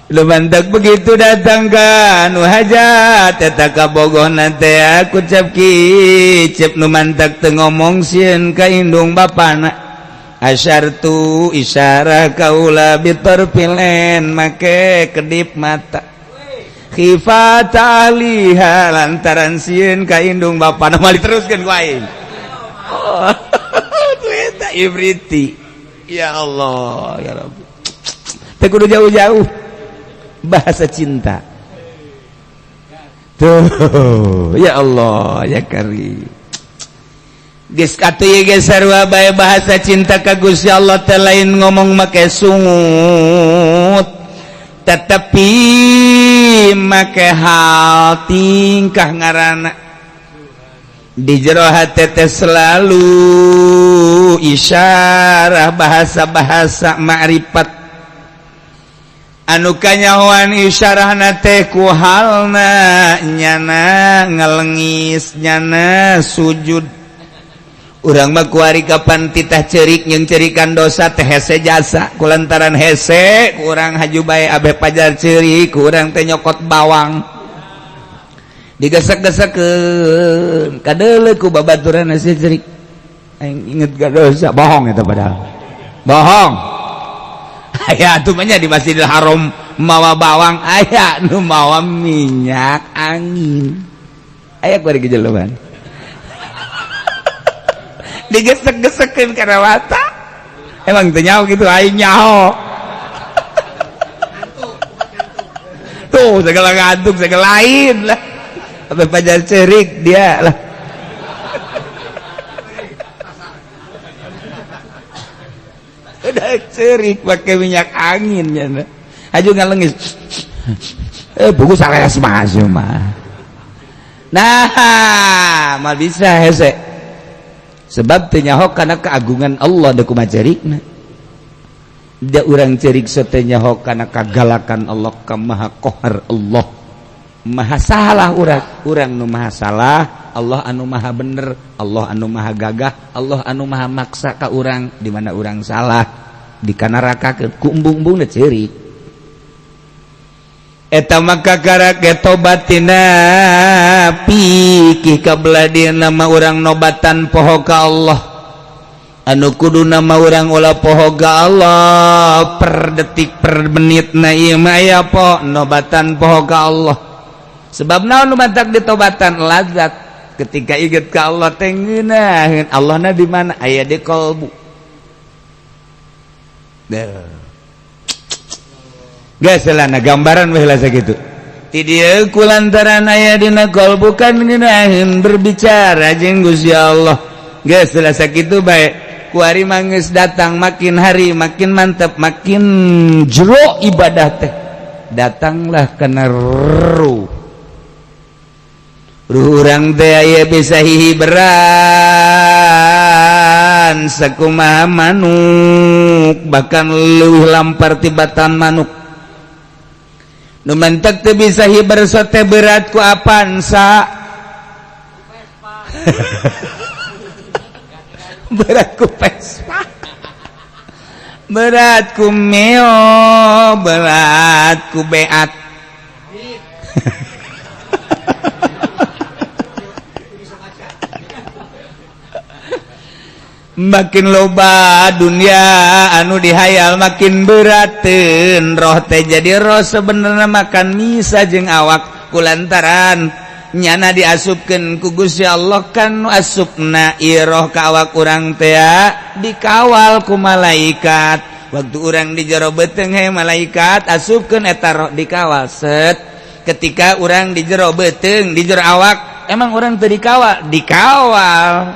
Lu mantak begitu datang ka nu hajat eta kabogohna teh aku cep kicep nu mantak teu ngomong sieun ka indung bapana. Asyartu isyarah kaula bitarfilen make kedip mata. Khifata aliha lantaran sieun ka indung bapana mah diteruskeun ku aing. Oh, eta ibriti. Ya Allah, ya Rabbi. Teu kudu jauh-jauh. Bahasa cinta tuh, ya Allah ya Karim. Geus atuh ieu ge sarua bae bahasa cinta ka Gusti Allah teh lain ngomong make sungut, tetapi make hal tingkah ngaranna di jero hate teh selalu isyarah bahasa-bahasa ma'rifat anu kanyahoan isyarahna teh ku halna nyana ngalengis nyana sujud. Urang mah kuari kapan titah cerik jeung cerikan dosa teh hese jasa kulantaran hese kurang haju bae abeh pajar cerik kurang teh nyokot bawang digesek-gesekkeun kadeuleu ku babaturan hese cerik aing inget ga dosa bohong eta padahal bohong. Aya atuh mah nya di Masjidil Haram mawa bawang aya nu mawa minyak angin aya kuari gejeloban digesek-gesekkeun kana mata emang teu nyaho kitu aing nyaho tuh segala ngantuk segala lain lah sampai pajar cerik dia lah. Udah cerik pakai minyak angin ya. Aju ngalengis. Buku salah masuk mah. Nah, mal bisa hese. Sebab teu nyaho kana keagungan Allah da kumaha cerikna. Da urang cerik teu nyaho kana kagalakan Allah ka Maha Qahar Allah. Maha salah urang, urang nu maha salah, Allah anu maha bener, Allah anu maha gagah, Allah anu maha maksa ka urang di mana urang salah, di kana neraka ku embung-embungna ceurik. Eta maka karak ge tobatina pikih kabelah dieuna nama urang nobatan poho ka Allah. Anu kudu nama urang ulah poho ka Allah per detik per menitna ieu mah aya po nobatan poho ka Allah. Sebab naon nu matak ditobatan lazat ketika inget ka Allah teh ngeunaheun Allahna di mana aya di kalbu. Geus lah gambaran we lah sakitu. Ti dieu kulantaran aya dina kalbu kan ngeunaheun berbicara jeung Gusti Allah. Geus lah sakitu bae. Kuari manggeus datang makin hari makin mantep makin jero ibadah teh. Datanglah kana ruh. Ruh urang teh aya bisa hihiberan sakumaha manuk bahkan leuwih lampar tibatan manuk. Nu mentek teu bisa hiber sote berat ku Avanza. Berat ku Vespa. Berat ku Mio, berat ku Beat. Makin loba dunia anu dihayal makin berateun roh teh jadi roh sebenarnya makan misa jeung awak kulantaran nyana diasupkeun ku Gusti Allah kan nu asupna ieu roh ka awak urang teh dikawal ku malaikat waktu urang di jero beuteung he malaikat asupkeun eta roh dikawal set ketika urang di jero beuteung di jero awak emang urang teu dikawal dikawal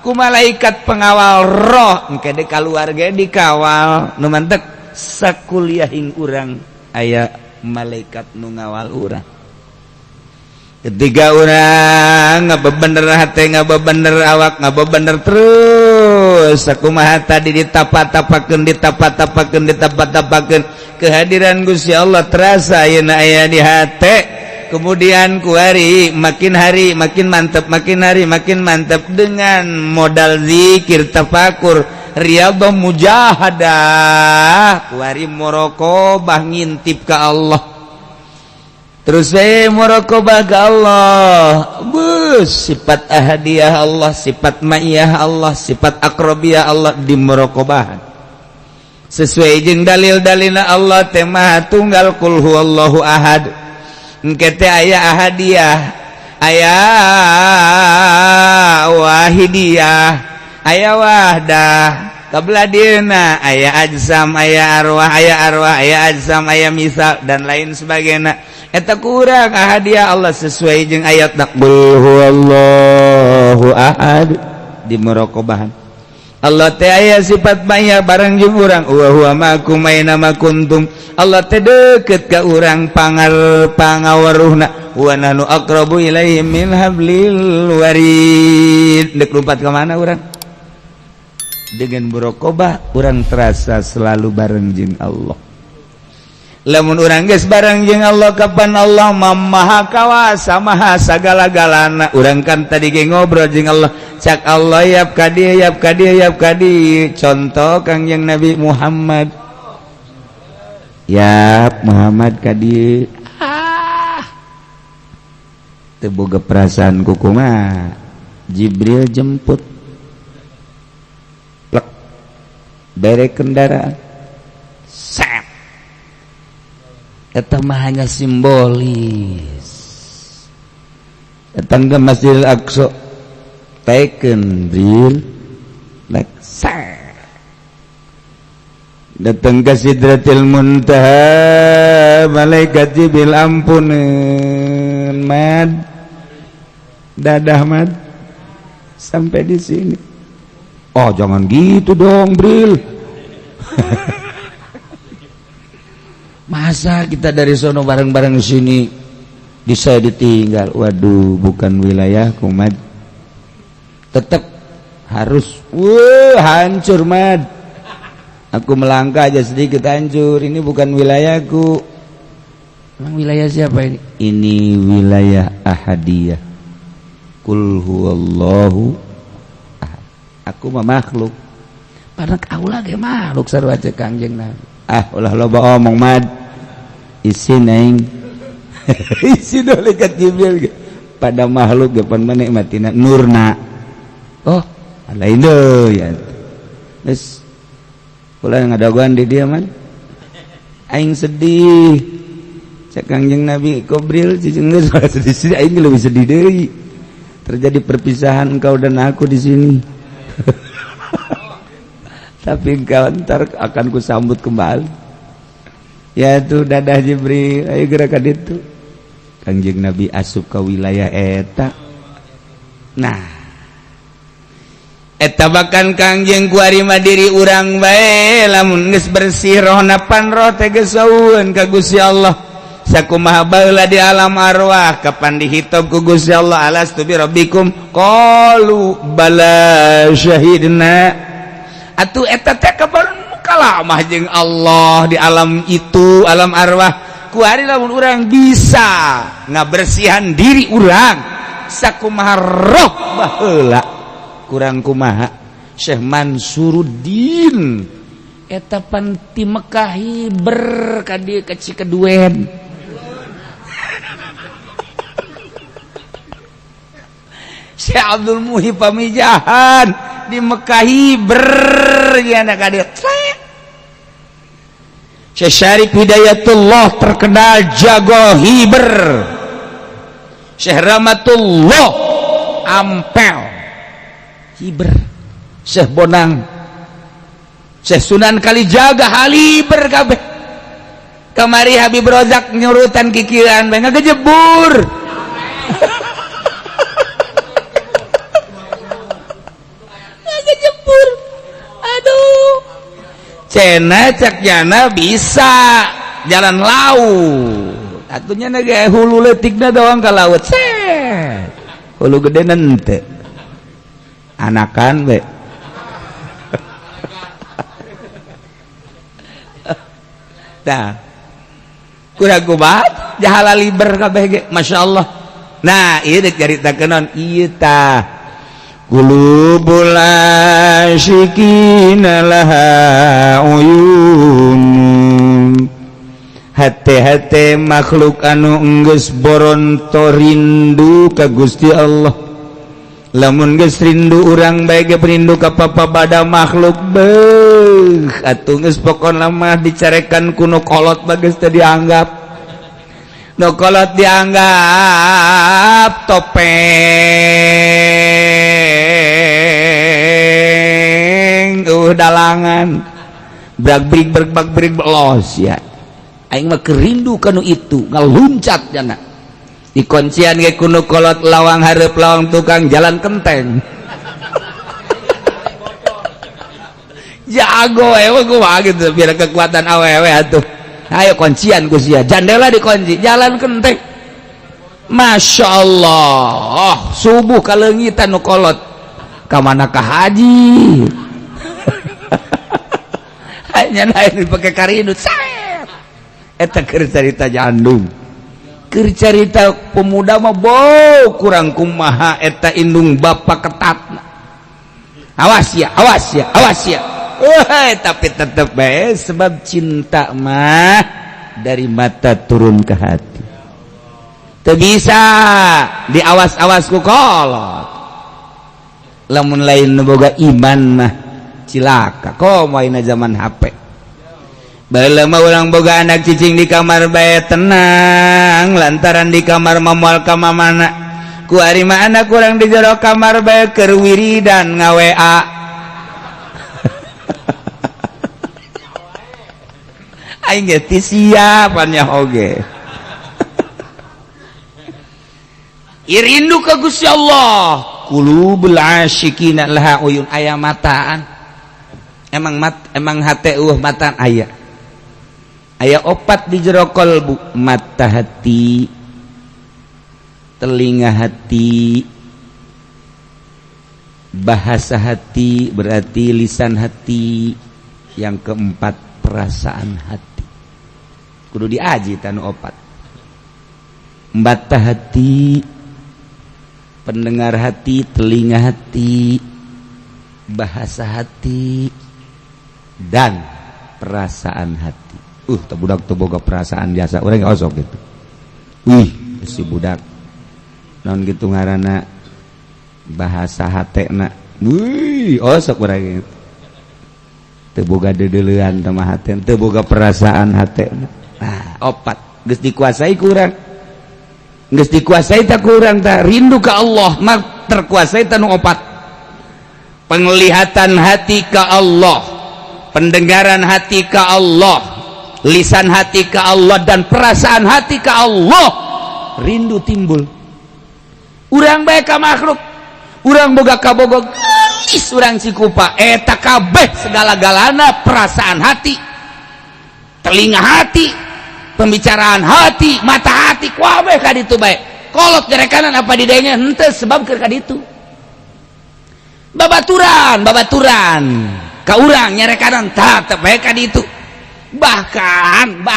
ku malaikat pengawal roh engke de kaluarga dikawal nu mantek sakuliahing urang aya malaikat nu ngawal urang. Ketika urang ngabebener hate, ngabebener awak, ngabebener terus, sakumaha tadi ditapa-tapakeun, ditapa-tapakeun, ditapa-tapakeun, kehadiran Gusti Allah terasa ayeuna aya di hate. Kemudian ku hari makin hari makin mantep, makin hari makin mantep, dengan modal zikir, tafakur, riyadhah, mujahadah, ku hari muraqabah, ngintip ka Allah terus, muraqabah ke Allah. Bus, sifat ahadiyah Allah, sifat ma'iyah Allah, sifat akrabiyah Allah di muraqabahan sesuai jeung dalil-dalilna. Allah teh Maha Tunggal, qul huwallahu ahad. Engke teh aya ahadiyah, aya wahidiyah, aya wahdah, kabelah dieuna aya ajsam, aya arwah, aya arwah, aya ajsam, aya misal, dan lain sebagainya. Eta kurang ahadiyah Allah sesuai jeung ayat qul huwallahu ahad. Di muraqabahan Allah teh aya sifat maya, bareng jeung urang, wa huwa ma'akum aina ma kuntum. Allah teh deukeut ka urang, pangar pangaweruhna, wa nahnu aqrabu ilaihi min hablil warid. Dek lompat ka mana urang? Dengan muraqabah urang terasa selalu bareng jeung Allah. Lamun urang geus bareng jeung Allah, kapan Allah Maha Kawasa, Maha sagala-galana. Urang kan tadi ge ngobrol jeung Allah, cak Allah, "Yap ka dieu, yap ka dieu, yap ka dieu." Contoh Kangjeng Nabi Muhammad, "Yap Muhammad, ka dieu." Ah, teu boga perasaan kukumaha. Jibril jemput, plek, bere kendaraan, set. Eta mah hanya simbolis. Datang ke Masjidil Aqsa, teken Bril, like set. Datang ke Sidratil Muntaha, malaikat Jibril, "Ampun Mad, dadah Mad, sampai di sini." "Oh, jangan gitu dong, Bril. Masa kita dari sono bareng-bareng sini, di saya ditinggal? Waduh, bukan wilayah Mad. Tetap harus." Wah, hancur Mad. Aku melangkah aja sedikit hancur. Ini bukan wilayahku." "Emang wilayah siapa ini?" "Ini wilayah ahadiyah. Kul huwallahu ahad. Aku mah makhluk." Padahal kaula ge makhluk sarua cek Kangjeng Nabi. "Ah, ulah loba omong Mad. Isin aing." Isin malaikat Jibril pada makhluk ge pan menikmatina nurna. Oh, lain deui ya. Geus kula ngadagoan di dia man. "Aing sedih." Cek Kangjeng Nabi, "Kobril, cicing geus sedih, aing lebih sedih deui. Terjadi perpisahan engkau dan aku di sini. Tapi engkau ntar akan kusambut kembali." Ya tuh, dadah Jibril, ayo gerakan itu. Kangjeng Nabi asup ke wilayah eta. Nah, eta bahkan Kangjeng kuari mah diri urang bae lamun geus bersih rohna, pan roh teh geus ka Gusti Allah. Sakumaha baheula di alam arwah, kapan dihitob ku Gusti Allah, alastu bi rabbikum, qalu bala syahidna. Atuh eta teh kapan kalamah jeung Allah di alam itu, alam arwah. Kuari lamun urang bisa ngabersihan diri urang sakumaha roh baheula, kurang kumaha Syekh Mansuruddin eta pan ti Mekah hiber ka dieu ka Cikeduen. Syekh Abdul Muhyi Pamijahan di Mekah hiber yana ka dieu. Syekh Syarif Hidayatullah terkenal jago hiber. Syekh Rahmatullah Ampel hiber. Syekh Bonang, Syekh Sunan Kalijaga haliber kabeh. Kamari Habib Rozak nyurutan kikiran bae ngagejebur. Ngagejebur. Aduh. Cena cak jana bisa jalan laut. Atunya naga hulu leutikna doang ka laut. Set. Hulu gede nente anakan be. Nah, kurang kumaha jahala liber kabeh ge, Masya Allah. Nah, ieu deuk caritakeun naon ieu tah. Qulubul asyikina laha uyun. Hate-hate makhluk anu enggeus boronto rindu ka Gusti Allah. Lamun geus rindu urang bae ge rindu ka papa pada makhluk beuh atuh geus pokona mah dicarekan ku nu kolot bae geus teu dianggap. Nu kolot dianggap topeng dalangan. Brag-brig brag-brig belos ya. Aing mah kerindu kanu itu ngaluncat jana dikoncian ge kuno kolot lawang hareup lawang tukang jalan kenteng. Jago ewe kumaha gitu biar kekuatan awewe atuh. Ayo kuncian ku sia, jandela dikunci, jalan kenteng. Masya Allah, subuh kaleungitan nu kolot. Ka mana ka haji? Hanya lain dipake karindu. Eta keur carita jandung, keur carita pemuda mah bau kurang kumaha eta indung bapak ketat. Awas ya, awas ya, awas ya. Wah, tapi tetep bae sebab cinta mah dari mata turun ke hati. Teu bisa diawas-awas ku kolot. Lamun lain nu boga iman mah cilaka. Komo ayeuna zaman HP. Baheula mah urang boga anak cicing di kamar bae tenang lantaran di kamar moal ka mamana. Ku ari mah anak urang di jero kamar bae keur wiridan nga-WA. Aing ge teu siap nya oge. Irindu ka Gusti Allah. Qulubul asyikina laha uyun, aya mataan. Emang mat emang hate eueuh mataan aya. Aya opat di jero kolbu, mata hati, telinga hati, bahasa hati berarti lisan hati, yang keempat perasaan hati. Kudu diaji tanu opat. Mata hati, pendengar hati, telinga hati, bahasa hati, dan perasaan hati. Teu budak teu boga perasaan biasa, urang osok gitu. Wih, si budak. Naon gitu ngaranna bahasa hatena. Wih, osok urang gitu. Teu boga deudeulean teh mah hate, teu boga perasaan hatena. Nah, opat geus dikuasai ku urang. Geus dikuasai tah ku urang tah rindu ka Allah, mah terkuasai tah nu opat. Penglihatan hati ka Allah, pendengaran hati ka Allah, lisan hati ke Allah, dan perasaan hati ke Allah. Rindu timbul. Urang bae ka makhluk, urang boga kabogo geulis urang cikupa eta kabeh segala-galana perasaan hati, telinga hati, pembicaraan hati, mata hati, kabeh ka ditu bae. Kolot jerekanan apa didenge henteu sebab keur ka ditu. Babaturan, babaturan ka urang nyerekanan tah teu bae ka ditu. Bahkan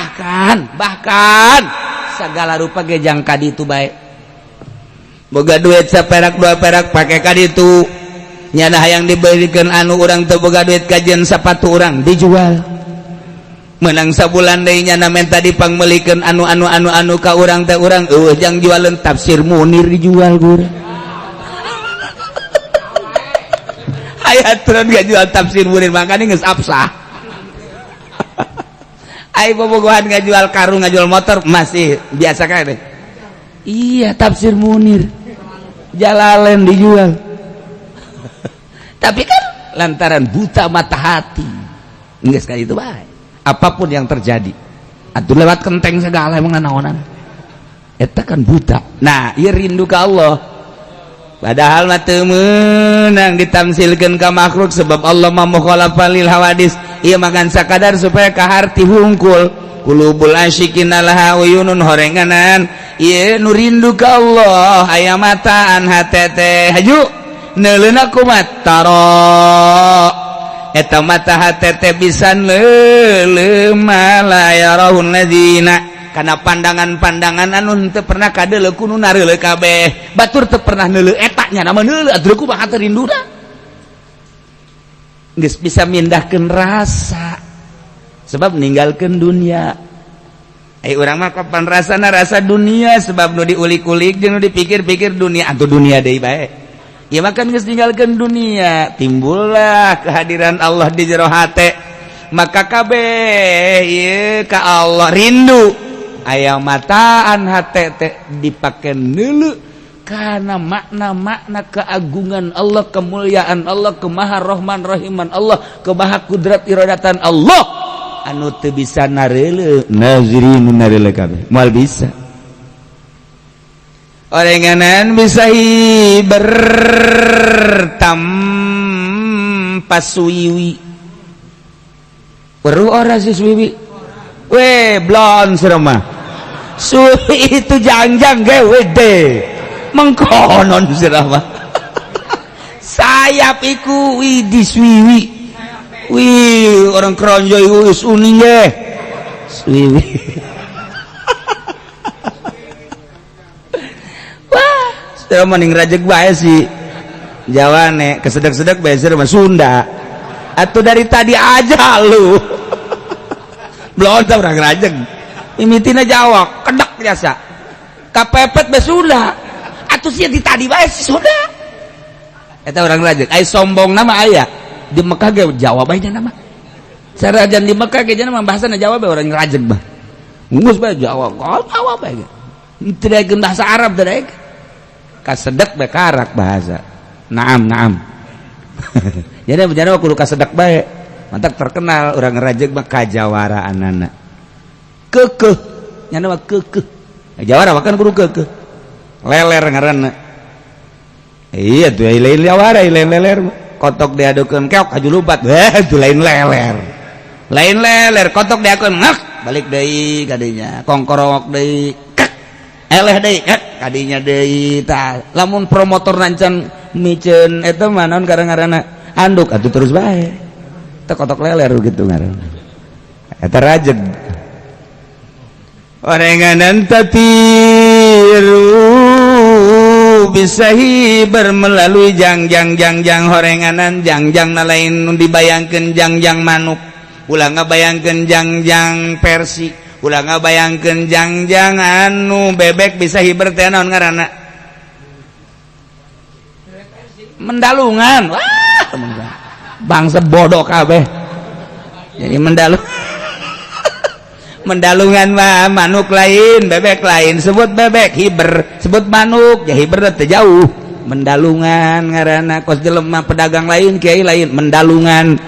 segala rupa gejang kaditu bae. Boga duit saperak dua perak pake kaditu. Nyana hayang diberikan anu urang teu boga duit kajian sepatu urang dijual. Menang sabulan deui nyana menta dipangmeulikeun anu anu anu anu ka urang teh urang eueuh jang jualeun tafsir Munir dijual gur. Aya aturan jual tafsir Munir makanya geus absah. Ai bobogohan ngajual karung, ngajual motor masih biasa kan? Iya, tafsir Munir Jalalain dijual. Tapi kan lantaran buta mata hati. Enggak sekali itu baik. Apapun yang terjadi, atuh lewat kenteng segala emang naonan. Eta kan buta. Nah, ieu rindu ka Allah. Padahal mah teu meunang ditamsilkeun ka makhluk sebab Allah mah mukhalafah lil hawadis. Ieu makan sakadar supaya kaharti hungkul. Qulubul asyikin laha uyunun horenganan. Ieu nu rindu ka Allah aya mataan hate teh haju neuleuna kumaha taro eta mata hate teh bisa neuleu ma la yarahun ladina kana pandangan-pandangan anu teu pernah kadeuleu ku nu nareuleu kabeh batur teu pernah neuleu eta nya nama neuleu atuh kumaha teh rinduna geus bisa mindahkeun rasa sebab ninggalkeun dunia. Ai urang mah kapan rasana rasa dunia sebab nu diulik-ulik jeung nu dipikir-pikir dunia atuh dunia deui bae. Ieu mah kan geus ninggalkeun dunia, timbullah kehadiran Allah di jero hate. Maka kabeh ieu ka Allah rindu. Aya mataan hate teh dipake neuleu karena makna-makna keagungan Allah, kemuliaan Allah, kemaha Rahman Rahiman Allah, kemaha kudrat iradatan Allah anu teu bisa nareuleu nazirin nareuleu kabeh moal bisa orenganan bisa hiber tanpa suwiwi perlu ora sih suwiwi we blon serema suwi itu jangjang gewede mengkonon serama sayap iku widi suwiwi. Wih, orang keronjo iku wis uning ge. Suwiwi. Wah, saya mending rajeg bae sih. Jawane kesedek-sedek bae sih mah Sunda. Atuh dari tadi aja lu. Belum orang rajeg. Mimitina Jawa, kedek biasa. Kapepet bae Sunda. Atuh sia di tadi bae sih Sunda. Eta orang rajeg. Ai sombong nama aya. Di Mekah ge Jawa bae nya nama. Sarajan di Mekah ge nya mah bahasana Jawa bae orang rajeg mah. Geus bae Jawa, Jawa bae ge. Teu daekeun bahasa Arab teu daek. Kasedek bae karak bahasa. Naam, naam. Jadi bencana kudu kasedek bae. Mantak terkenal orang rajeg mah kajawaraanana. Keukeuh, nya mah keukeuh. Jawara mah kan kudu keukeuh. Leler ngaranna. Iya tuh lain jawara, lain leler. Kotok diadukeun keok haju lupat itu lain leler, lain leler kotok diadukeun ngak balik deui kadinya kongkorok deui kek eleh deui kek kadinya deui tah lamun promotor nancan miceun eta mah naon ngaranna anduk atuh terus bae teh kotok leler gitu ngaranna eta rajeg orenganan tatiru bisa hiber melalui jangjang jangjang horenganan jangjang na lain dibayangkeun jangjang manuk ulah ngabayangkeun jangjang persi ulah ngabayangkeun jangjang anu bebek bisa hiber teh naon ngaranna mendalungan. Wah bangsa bodoh kabeh jadi mendalung mendalungan mah manuk lain bebek lain sebut bebek hiber sebut manuk ya hiber teh jauh mendalungan ngaranna kos jelema pedagang lain kiai lain mendalungan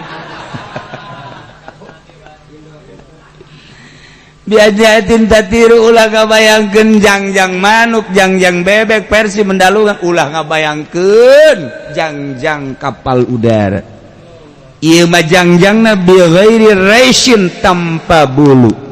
biajatin tatiru ulah ngabayangkeun jangjang manuk jangjang bebek versi mendalungan ulah ngabayangkeun jangjang kapal udara ieu mah jangjangna bi ghairi raisin tanpa bulu.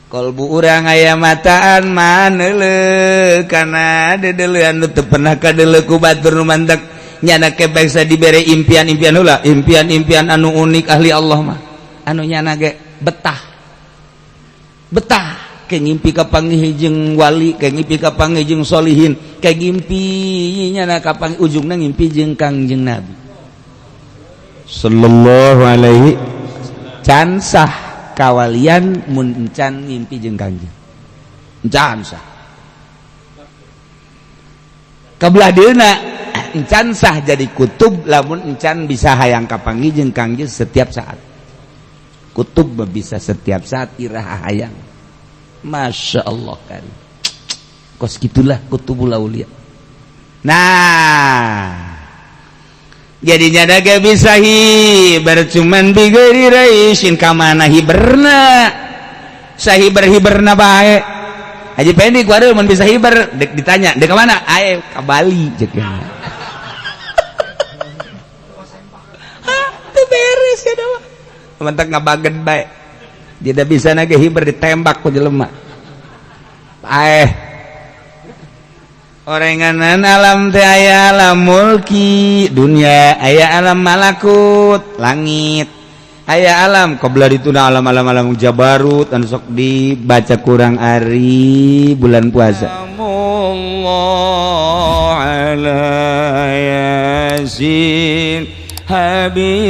Kolbu urang aya mataan maneuleuh kana dedeleuan nu teu pernah kadeuleuh ku batur nu mantak nyana ke bangsa dibere impian-impian heula, impian-impian anu unik ahli Allah mah. Anu nyana ge betah. Betah ke ngimpi kapanggih jeung wali, ke ngimpi kapanggih jeung solihin, ke ngimpi nyana kapanggih ujungna ngimpi jeung Kangjeng Nabi sallallahu alaihi can sah kawalian mun encan ngimpi jeung Kangjeng. Encan sah. Kabelah dieuna encan sah jadi kutub lamun encan bisa hayang kapanggih jeung Kangjeng setiap saat. Kutub bisa setiap saat iraha hayang. Masya Allah kan. Kos gitulah kutubul aulia. Nah, jadinya daga bisa hiber cuman bigeri raisin kamana hiberna sahiber hiberna bae Haji Pendi kuari mun bisa hiber dek ditanya dek kemana ae ka Bali cek teu beres ya mah mentak ngabagen bae tidak bisa nage hiber ditembak ku jelema. Paeh orenganan. Alam teh aya alam mulki dunia, aya alam malakut langit, aya alam qabla dituna, alam alam alam jabarut anu sok dibaca kurang ari bulan puasa. Allah ala Yasin Habibillah.